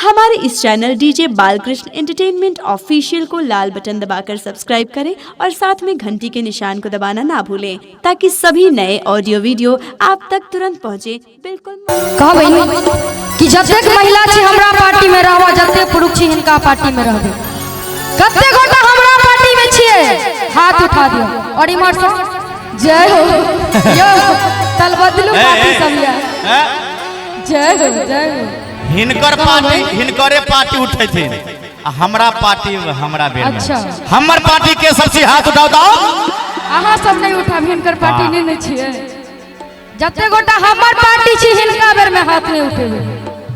हमारे इस channel DJ Balkrishna entertainment official को लाल बटन दबाकर सब्सक्राइब करें और साथ में घंटी के निशान को दबाना ना भूलें, ताकि सभी नए ऑडियो वीडियो आप तक तुरंत पहुंचे। बिल्कुल कहबै कि जतेक महिला छी हमरा पार्टी में रहबा, जतेक पुरुष छी हिनका पार्टी में रहबे। कते गोटा हमरा पार्टी में छियै, हाथ उठा दियौ। और इम्हर से जय हो यौ तलबदलू पार्टी सब या, जय हो जय हो। हिनकर पार्टी, हिनकरे पार्टी उठेथिन आ हमरा पार्टी हमरा बेर में। अच्छा। हमर पार्टी के सब छी हाथ उठाओ दाओ। अहाँ सब नहीं उठाब, हिनकर पार्टी नहीं ने छियै। जते गोटा हमर पार्टी छी हिनका बेर में हाथ नहीं उठेबै,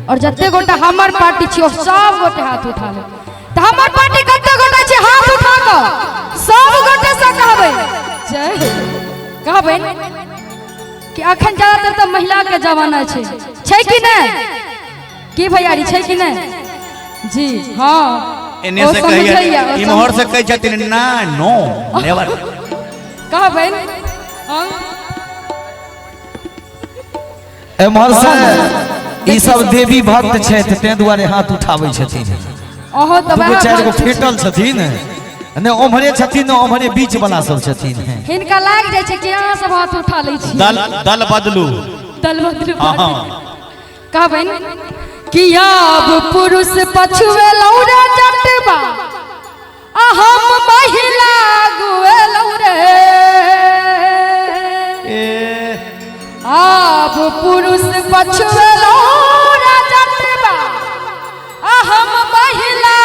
और जते गोटा हमर पार्टी छी ओ सब गोटे हाथ उठाबै। तऽ हमर पार्टी कते गोटा छी हाथ उठा कऽ सब गोटे से कहबै जय हो। कहबै कि अखन ज्यादातर तऽ महिला के जमाना छै, छै कि नहि? की भैयारी छै कि नहि? जी हाँ। एने ओ से समझैया, कहिए, ओ इम्हर से कहै छथिन ना, नो नेवर। कहबै हाँ। एम्हर से ई सब देवी भक्त छथि, तें दुआरे हाथ उठाबै छथिन। अहाँ तऽ दूगो वएह चारि गो भक्त फेटल छथिन, ने ओम्हरे छथिन ने ओम्हरे बीच वाला सब छथिन। हिनका लागि जाइ छै कि अहाँ सब हाथ उठा लै छी। दल दल बदलू, दल बदलू। हाँ। कहबै कि आब पुरुष पछुएलहुँ रे जटबा, आ हम महिला गुएलहुँ रे। आब पुरुष पछुएलहुँ रे जटबा, आ हम महिला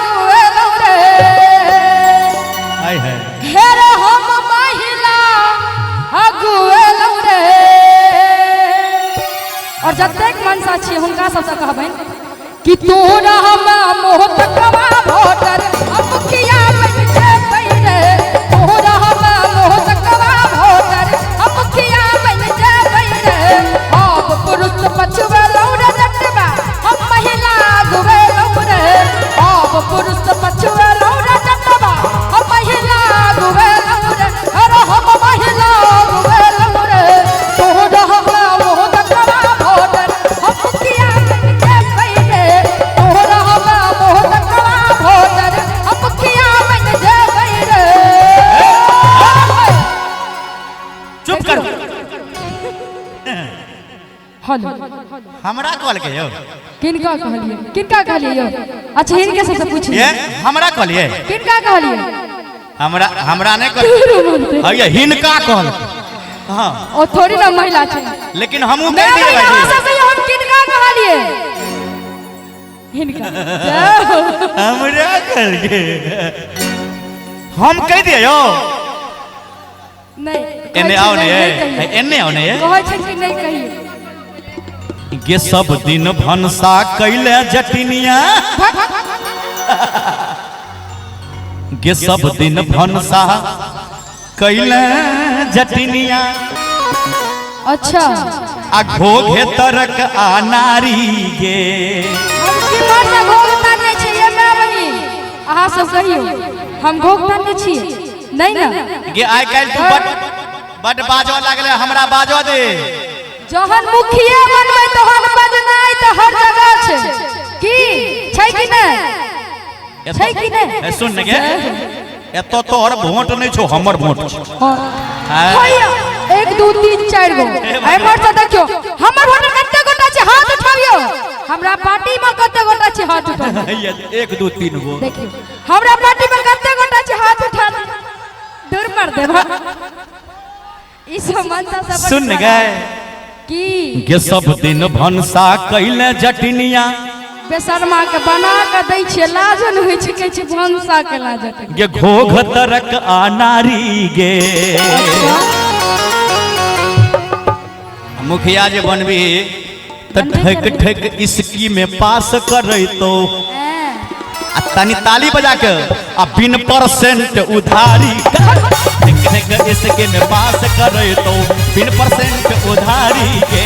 गुएलहुँ रे। हाय हाय। हेर हम महिला अगुएलहुँ रे। और जतेक मनसा छियै हुनका सबसँ कहबनि कि तोरा हम मोह तकवा भोटर हम मुखिया बनि जेबै रे। तोरा हम मोह तकवा भोटर हम मुखिया बनि जेबै रे। आब पुरुष पछुएलहुँ रे जटबा, हम महिला अगुएलहुँ रे। आब पुरुष पछुएलहुँ रे जटबा, हम महिला अगुएलहुँ रे। अरे हम महिला अगुएलहुँ रे। तोरा हम मोह तकवा भोटर हम मुखिया बनि जेबै रे। तोरा हम मोह तकवा भोटर हम मुखिया बनि जेबै रे। चुप करू। हेलो, हमरा कहलकै यौ। किनका कहलियै? किनका कहलियै यौ? अच्छा, हिनके सबसँ पूछिए। ये हमरा कहलियै? किनका कहलियै? हमरा हमरा नहि कहलियै, हैया हिनका कहलकै। हाँ। ओ थोड़ी ना महिला छै। लेकिन हमहूँ नहि कहि दियै महिला, अहाँ भाईजी। सब कहियौ हम किनका कहलियै? हिनका। जय हो। हमरा कहलकै, हम कहि दियै यौ। नहि, एने कहै आओ छै ने, नहि कहियौ। एने आओ ने। कहै छै कि नहि कहियौ। गे सब दिन भनसा कैले जटिनिया, गे सब दिन भनसा कैले जटिनिया। अच्छा। आ घोघे तरक आ नारी गे। हम किम्हर से घोघ तानै छियै माय बहिन? अहाँ सब कहियौ, हम घोघ तानै छियै? नहि ने। गे आइ काल्हि तू बड बड बाजऽ लागले, हमरा बाजऽ दे। जहन मुखिया बनबै तहन बजनाइ तऽ हर जगह छै। की छै कि नहि? छै कि नहि? ए, सुन ने गे, एतऽ तोहर वोट नहि छौ, हमर वोट छौ। हाँ। होइया, 1 2 3 4 गो। एम्हर से देखियौ हमर वोटर कते गोटा छै, हाथ उठाबियौ। हमरा पार्टी में कते गोटा छै, हाथ उठाबियौ। हैया 1 2 3 गो। देखियौ हमरा पार्टी में कते गोटा छै, हाथ उठा दूर मार देब। ई सब मनसा सब सुन ने गे। की गे सब दिन भनसा कैले जटिनिया, बेसरमा के बना के दै छियै, लाज नहि होइ छै, कहै छै भनसा के लाज। गे घोघ तरक आ नारी गे। मुखिया जे बनबी तऽ ठक ठक इसकी में पास करैतो, आ तनी ताली बजा के आ बिन परसेंट उधारी। ठक ठक इसके में पास करैतो बिन परसेंट उधारी के।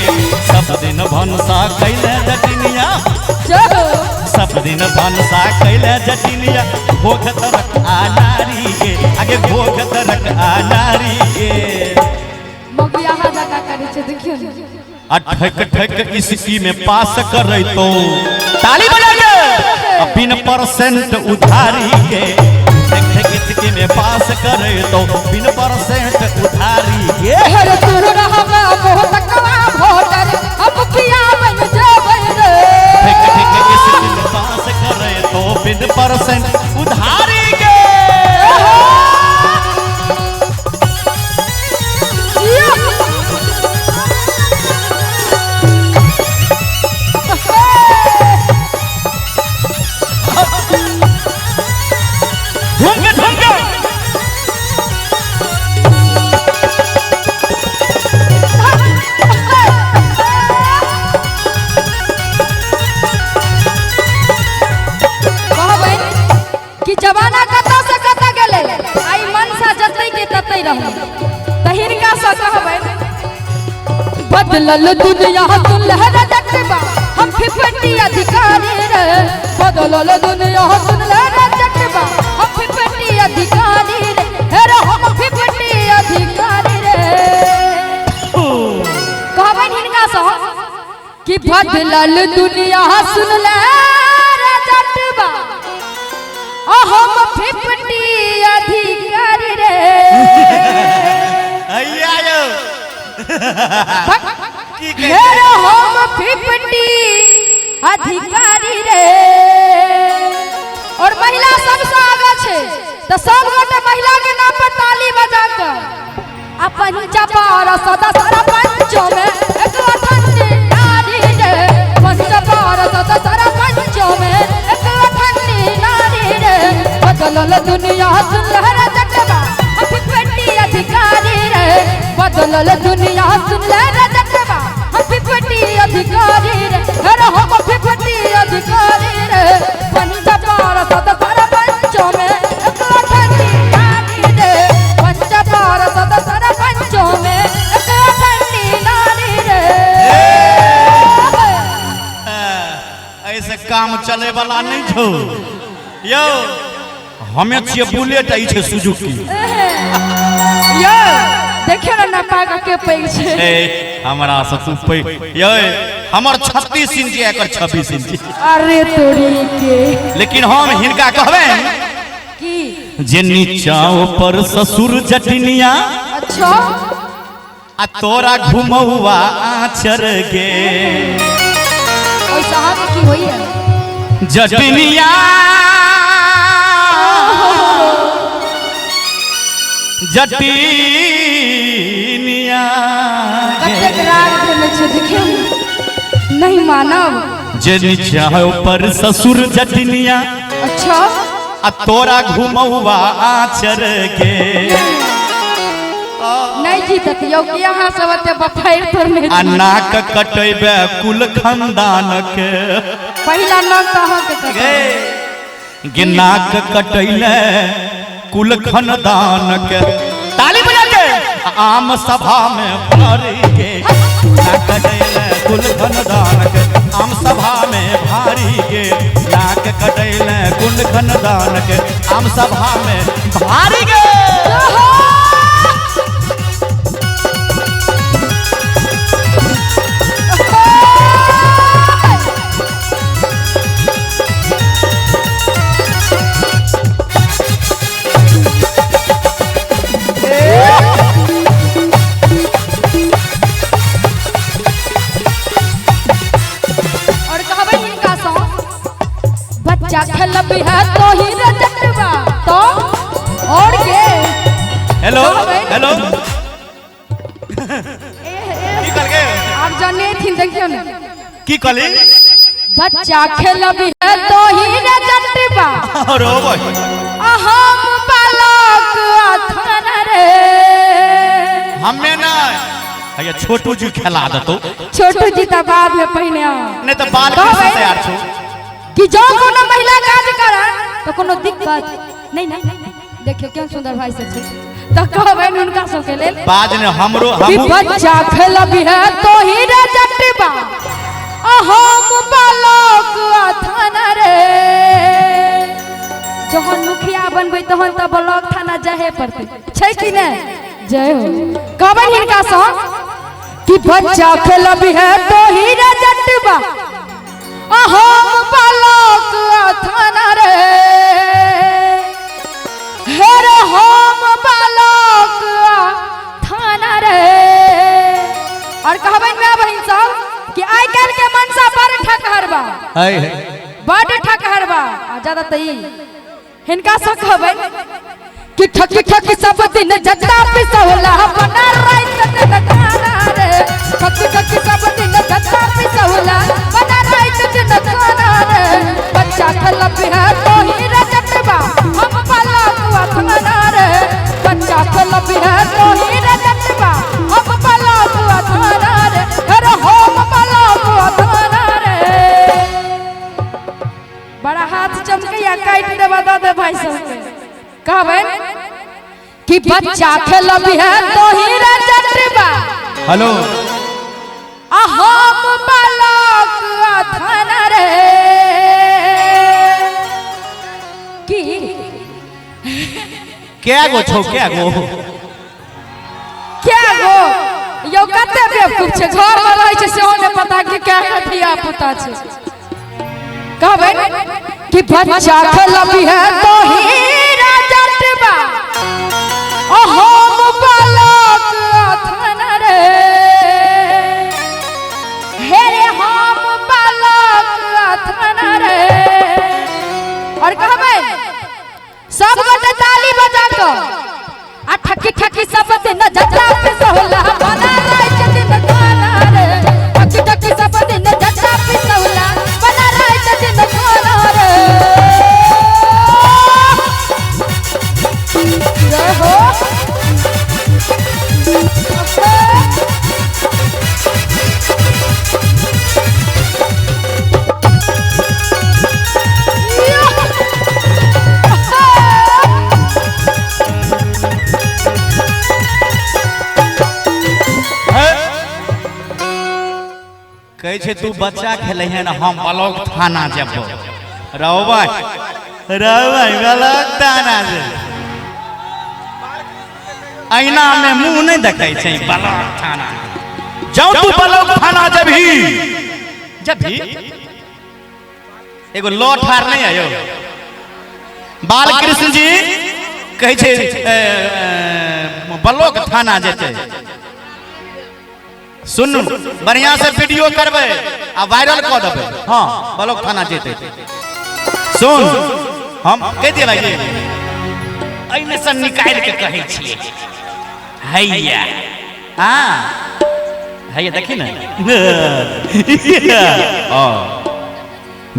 सब दिन भनसा कैले जटिनिया, सब दिन भनसा कैले जटिनिया, घोघ तरक आ नारी गे। आगे घोघ तरक आ नारी गे। मगियाहा जकाँ करै छै, देखियौ ने। आ ठक ठक इसकी में पास करैतो, ताली बजा के। बिन परसेंट उधारी के ठेक ठेक इसकी में पास करे तो बिन परसेंट उधारी के। हर तोरा हम मोह तकवा भोटर हम मुखिया बन जेबै रे। ठेक ठेक इसकी में पास करे तो बिन परसेंट उधारी के। जिया। झुमके झुमके कहबै कि जमाना कतऽ से कतऽ गेलै, आइ मनसा जतै के ततै रहलै। तऽ हिनका सँ कहबै बदलल दुनिया सुनलहर जटबा हम फिफटी अधिकारी रे। बदलल दुनिया सुनलहर जटबा हम फिफटी अधिकारी रे। हे रे हम फिफटी अधिकारी रे। कहबै हिनका सँ कि बदलल दुनिया सुनलहर जटबा हम फिफटी अधिकारी रे। हैया यौ की कहै हे रे हम फिफटी अधिकारी रे। और महिला सबसे आगा छै तऽ सब गोटे महिला के नाम पर ताली बजा कऽ आ पंचा पार सदा सारा पंचो में एक अठन्नी नारी रे। पंचा पार सदा सारा पंचो में एक अठन्नी नारी रे। बदलल दुनिया सुनलहर जटबा हम फिफटी अधिकारी रे। बदलल दुनिया सुनलहर जटबा हम फिफटी अधिकारी रे। अरे हम फिफटी अधिकारी रे। पंचा पार सदा सारा पंचो में एक अठन्नी नारी रे। पंचा पार सदा सारा पंचो में एक अठन्नी नारी रे। ऐसे काम चले वाला नहीं छौ यौ। हमे छियै बुलेट, ई छै सुजुकी। यौ देखियौ ने नपा के पैघ छै। ए हमरा से तू पैघ यौ। हमर 36 इंच एकर 26 इंच। अरे तोरी के। लेकिन हम हिनका कहबै की जे नीचा ऊपर ससुर जटिनिया अच्छा आ तोरा घुमौआ आचर गे। ओइ साहब की होई है जटिनिया जटिनिया कतेक राग देने छै देखियौ नहीं मानब। जे नीचा ऊपर ससुर जटिनिया अच्छा आ तोरा घुमौआ आचर गे। नहीं जीतत यौ कि अहाँ सब एते बफाइर तोड़ने आ नाक कटेबे कुल खानदान के। पहिला नाक तऽ अहाँके कटत। गे नाक कटैले कुल खानदान के। ताली बजा के आम सभा में भर के। नाक कटैले कुल खानदान के आम सभा में भारी के। नाक कटैले कुल खानदान के आम सभा में भारी के। और कहबै हिनका सँ बच्चा खेलबी है तो ही रे जटवा तो और के। हेलो हेलो की कहलकै? आब जनेथिन देखियौ ने की कहली? बच्चा खेलबी है तो ही रे जटवा और ओ भाई हम बालक अथन रे। हमे नहीं हैया छोटू जी खेला देतो। छोटू जी तऽ बाद में पहिने आओ। नहीं तो बाल कृष्ण तैयार छो कि जो कोनो महिला काज करत तो कोनो दिक्कत नहीं नहीं। देखियो केहन सुंदर भाई सब छै तऽ कहबै हुनका सबके लेल बाद में हमरो कि हमहू बच्चा खेलबी है तो ही रे जटबा हम बालक अथन रे। जहन मुखिया बनबै तहन तऽ ब्लॉक थाना जाहे पड़तै छै कि नहि? जय हो। कहबै हिनका सँ कि बच्चा खेलबी है तो ही रे जटबा हम बालक अथन बड ठकहरबा आ ज्यादा त ई हिनका से कहबै कि ठक ठक सब दिन जता पिसौला बना रात दिन खाना रे। ठक ठक सब दिन जता पिसौला बना रात दिन खाना रे। बच्चा खलब है तो ही रजतबा हम पलक थाना रे। बच्चा खलब है तो ही रजतबा हम पलक थाना रे। अरे हम पलक थाना रे। बड़ा हाथ चमकैया काटि देबा दऽ दे भाई सबके। कहबै कि बच्चा खेलब है तो ही रजतबा हेलो आ हम बालक थाना रे। की क्या गो छौ क्या गो क्या गो यौ कते बेवकूफ छै घर में रहै छै सेहो नहि पता कि क्या के धिया पुता छै। कहबै कि बच्चा खेलब है तो ही रजतबा आ हम बालक थाना रे। हे रे हम बालक थाना रे। और कहबै सब गोटे ताली बजा कऽ आ ठकी ठकी सब दिन जता पिसौला बना रात दिन खाना रे। ठकी ठकी सब दिन जता पिसौला बना रात दिन खाना रे। जय हो। कहै छै तू बच्चा खेलै है ना हम ब्लॉक थाना जेबो रौबै रौबै ब्लॉक थाना जेबो। ऐना में मुंह नहीं देखै छै ब्लॉक थाना जाओ तू ब्लॉक थाना जबही जबही एगो लो ठार नहीं आयो। बालकृष्ण जी कहै छै ब्लॉक थाना जेतै। सुनू बढ़िया से वीडियो करबै आ वायरल कऽ देबै। हाँ ब्लॉक थाना जेतै। सुन हम कहि दियै भाईजी एहिमे से निकालि के कहै छियै हैया हाँ हैया देखी ने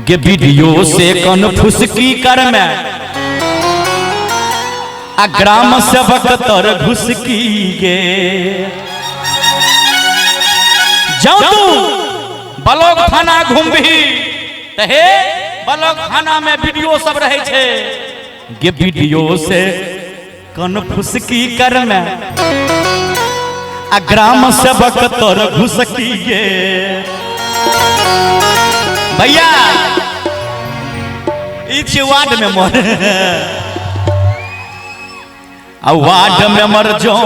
गे वीडियो से कन फुसकी कर में आ ग्राम सेवक तर घुसकी गे। जाओ तू ब्लॉक थाना घूमबही त हे ब्लॉक थाना में वीडियो सब रहे छै गे वीडियो से कन फुसकी कर में आ ग्राम सेवक तर घुसकी गे। भैया ई छै वार्ड मेंबर आ वार्ड मेंबर जो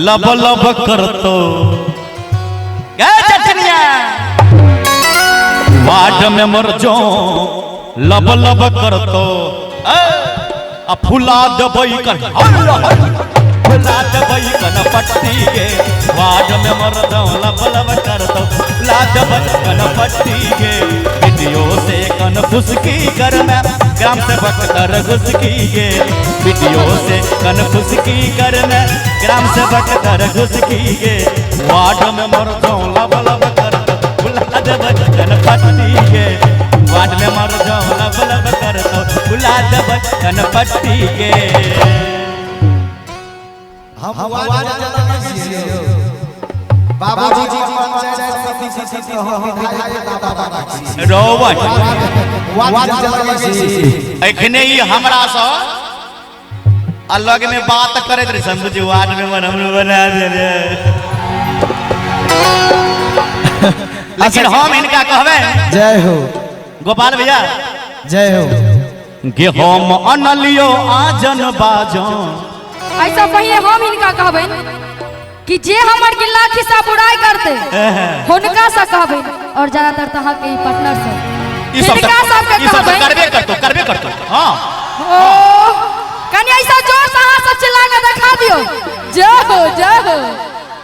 लब लब करतो वार्ड मेंबर जो लब लब करतो आ फुला देबै कन फुला देबै कन पट्टी गे। वार्ड मेंबर जो लब लब करतो फुला देबै कन पट्टी गे। वीडियो से कन फुसकी कर में ग्राम सेवक तर घुसकी गे। वीडियो से कन फुसकी कर में ग्राम सेवक तर घुसकी गे। वार्ड मेंबर जो लब लब करतो फुला देबै कन पट्टी गे। वार्ड मेंबर जो लब लब करतो फुला देबै कन पट्टी गे। हम वार्ड जनता छियै बाबूजी जी पंचायत समिति छी हम विधायक दादा छी रोबट वार्ड जनता छी। एखने ही हमरा सँ अलग में बात करैत रहे शंभू जी वार्ड मेंबर हमरो बना दे रे। लेकिन हम इनका कहबै जय हो गोपाल भैया जय हो गे हम अनलियो आजन बाजन। ऐसा पहिले हम हिनका कहबै कि जे हमर गिल्ला खिस्सा बुराई करते हुनका से कहबै और ज्यादातर तो अहाँ के ई पार्टनर से ई सब हिनका सबके ई सब कहबै। करबे करतो करबे करतो। हाँ ओ कनी ऐसा जोर से अहाँ सब चिल्ला के देखा दियो जय हो जय हो।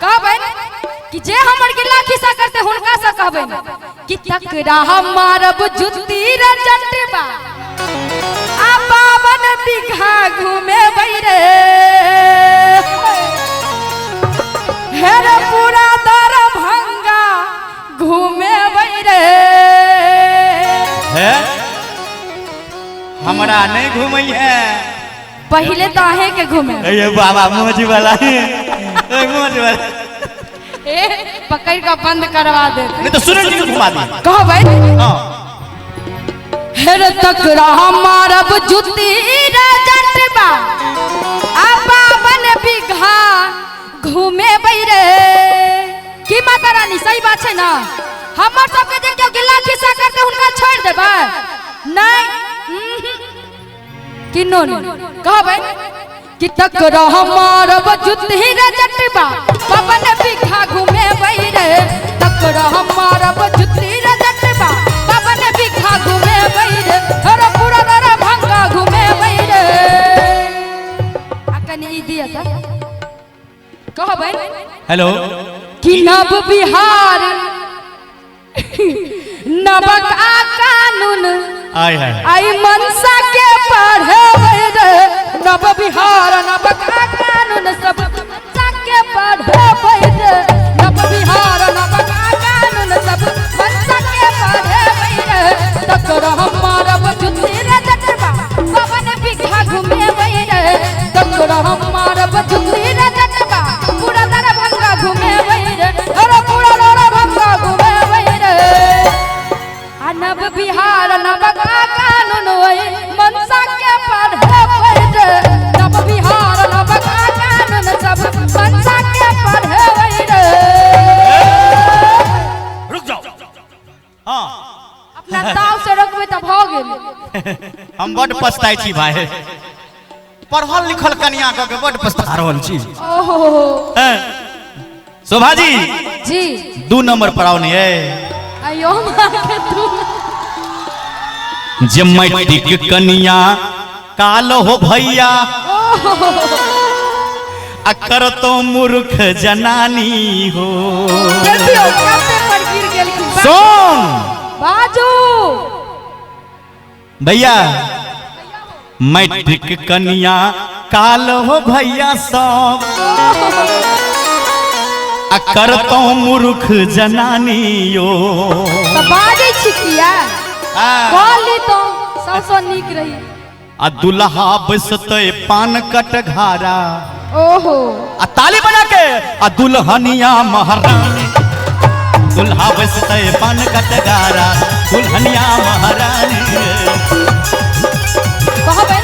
कहबै कि जे हमर गिल्ला खिस्सा करते हुनका से कहबै कि तकरा हम मारब जुत्ती रे। हमरा नहीं घूमै है। पहिले तो अहें के घूमे। ए बाबा मौज वाला, ए मौज वाला। ए पकड़ के बंद करवा दे। नहीं तो सुनील जी को घुमा दी। कहबै? हां। हेर तकरा मारब जुती रे जटबा आ 52 बीघा घूमे रे। की माता रानी सही बात है ना? हमर सबके जे केओ गिल्ला खिस्सा करते हुनका छोड़ देबै नहीं। किन्नो नहीं कहबै कि तकरा मारब जुती रे जटबा 52 बीघा घूमे रे। तकरा मारब जुती रे जटबा 52 बीघा घूमे रे। अरे पूरा दरा भंगा घूमे रे। आ कनी ई दिया त कहबै। हेलो कि नव बिहार नवक आ कानून आय हाय आई मनसा के पढ़े रे। नव बिहार नवक आ कानून सब मनसा के पढ़े रे। नव बिहार नवक आ कानून सब मनसा के पढ़े रे। तकरा मारब जुती रे जटबा 52 बीघा घूमे रे। तकरा मारब जुती रे जटबा पूरा दरभंगा घूमे रे। अरे पूरा दरभंगा घूमे रे। आ नव बिहार नवक आ कानून ओइ मनसा के पढ़े रे। नव बिहार नवक आ कानून सब मनसा के पढ़े रे। रुक जाओ। हां अपना ताव से रोकबै त भ गेल। हम बड पछताइ छी भाई, पढ़ल लिखल कनिया क के बड पछता रहल छी। ओहो हैं शोभा जी जी 2 नंबर पर आओ नहीं है। अयो मां के तू जे मैट्रिक कनिया काल हो भैया आ कर तो मूर्ख जनानी हो। देखियो कते पर गिर गेलखिन। सुन बाजू भैया, मैट्रिक कनिया काल हो भैया सब आ कर तो मूर्ख जनानी हो। त बाजै छी किया? कहली तो सबसँ नीक रही। आ दुल्हा बैसते पान कट घारा। ओहो आ ताली बजा के आ दुल्हनिया महारानी। दुल्हा बैसते पान कट घारा दुल्हनिया महारानी। कहबै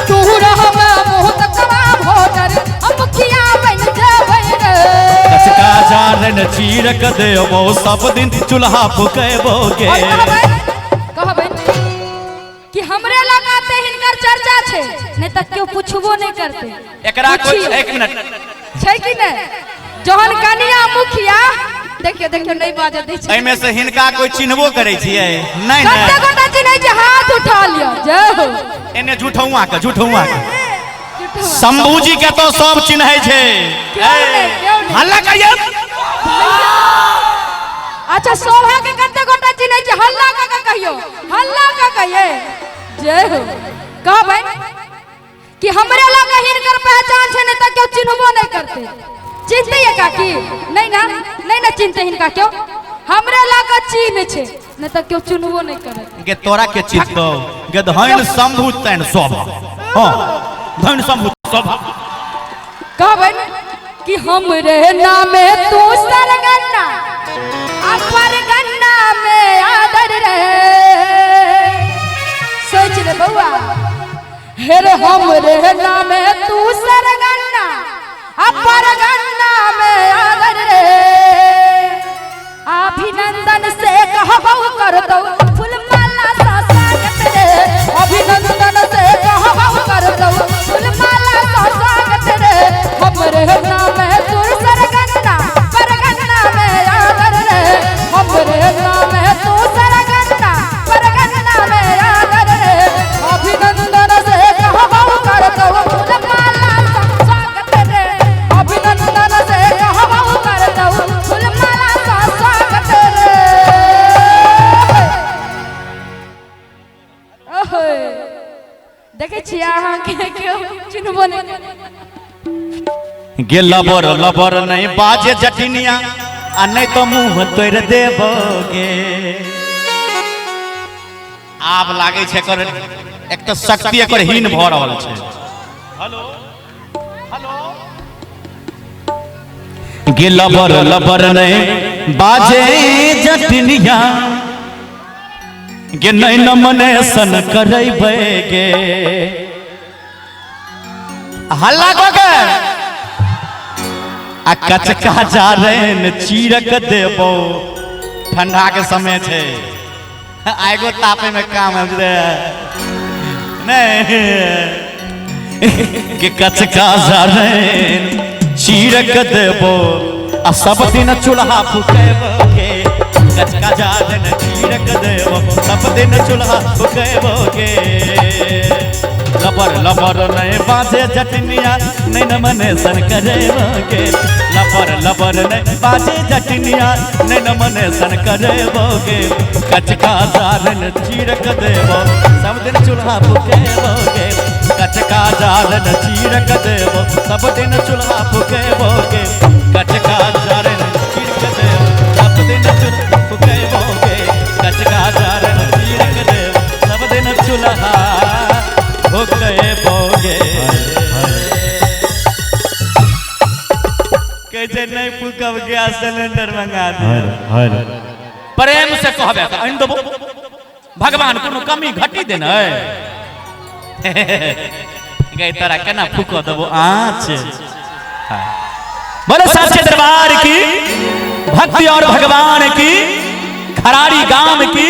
तू रहबा मोह तकवा भोटर हम मुखिया बन जेबै रे। कसका जारन चीरक देबो सब दिन चूल्हा फुकेबो गे। और कहबै कहबै कि हमरे लगाते हिनकर चर्चा छै नहीं त केओ पुछबो नहीं करते। एकरा कोई एक मिनट छै कि नहीं? जहन कनिया मुखिया देखियो देखियो नहीं बाजत दै छै। एमे से हिनका कोई चिन्हबो करै छियै? नहीं कते नहीं गोटा चिन्है छै? हाथ उठा लियो। जय हो। एने झूठौआ के झूठौआ के शंभू जी के तो सब चिन्है छै। क्यों नहीं, क्यों नहीं? हल्ला करिए। अच्छा शोभा के कते गोटा चिन्है छै? हल्ला का का कहियो, हल्ला का कहिए। जय हो। कहबै कि हमरे लग हिनकर पहचान छै नहीं त केओ चिन्हबो नहीं करते। चिन्हते ये काकी? नहीं ना, नहीं ना चिन्हते हिनका क्यों? हमरे लग चिन्ह छै नहीं त केओ चिन्हबो नहीं करे। गे तोरा के चिन्हतौ गे धन शंभू तैन शोभा। हां धन शंभू शोभा। कहबै कि हमरे नामे तू सरगन्ना आ परगन्ना में आदर रे। सोच ले बउआ। हेर हमरे नामे तू सरगन्ना आ परगन्ना में आदर रे। अभिनंदन से कहबौ कर दौ फूलमाला सा स्वागत रे। अभिनंदन से कहबौ कर दौ फूलमाला सा स्वागत रे। हमरे नामे तू सरगन्ना परगन्ना में आदर रे। हमरे नामे तू सरगन्ना परगन्ना में आदर रे। अभिनंदन से कहबौ कर दौ फूलमाला सा स्वागत रे। अभिनंदन से कहबौ कर दौ फूलमाला सा स्वागत रे। ओहो देखै छियै अहाँके केओ चिन्हबो नहि। गे लबर लबर नहीं बाजे जटिनिया आ नहीं तो मुंह तोड़ देबोगे। आब लागै छै एकर एक तऽ शक्ति एकर हीन भऽ रहल छै। हेलो हेलो गे लबर लबर नहीं बाजे जटनिया गे नहीं नमने सन करैबे गे। हल्ला कऽ के आ कचका जारैन चीरक देबो। ठंडा के समय छै, आगो तापे में काम है नहीं के कचका जारैन चीरक देबो आ सब दिन चूल्हा फुकेबो गे। कचका जारैन चीरक देबो सब दिन चूल्हा फुकेबो गे। लबर लबर नहीं बाजे जटनिया नहीं नमने सन करेबो गे। लबर लबर नहीं बाजे जटनिया नहीं नमने सन करेबो गे। कचका जारन चीरक देबो सब दिन चूल्हा फुकेबो गे। कचका जारन चीरक देबो सब दिन चूल्हा फुकेबो गे। कचका जारन चीरक देबो सब दिन चूल्हा फुकेबो गे। कचका जारन चीरक देबो सब दिन चूल्हा फुकेबो गे। कैसे नहीं फूकब गैस सिलेंडर मंगा दे। प्रेम से कहबे त आनि देबो। भगवान कोनो कमी घटी देने गई तोरा केना फूक देबो आँच। बोले साचे दरबार की, भक्ति और भगवान की, खरारी गाम की।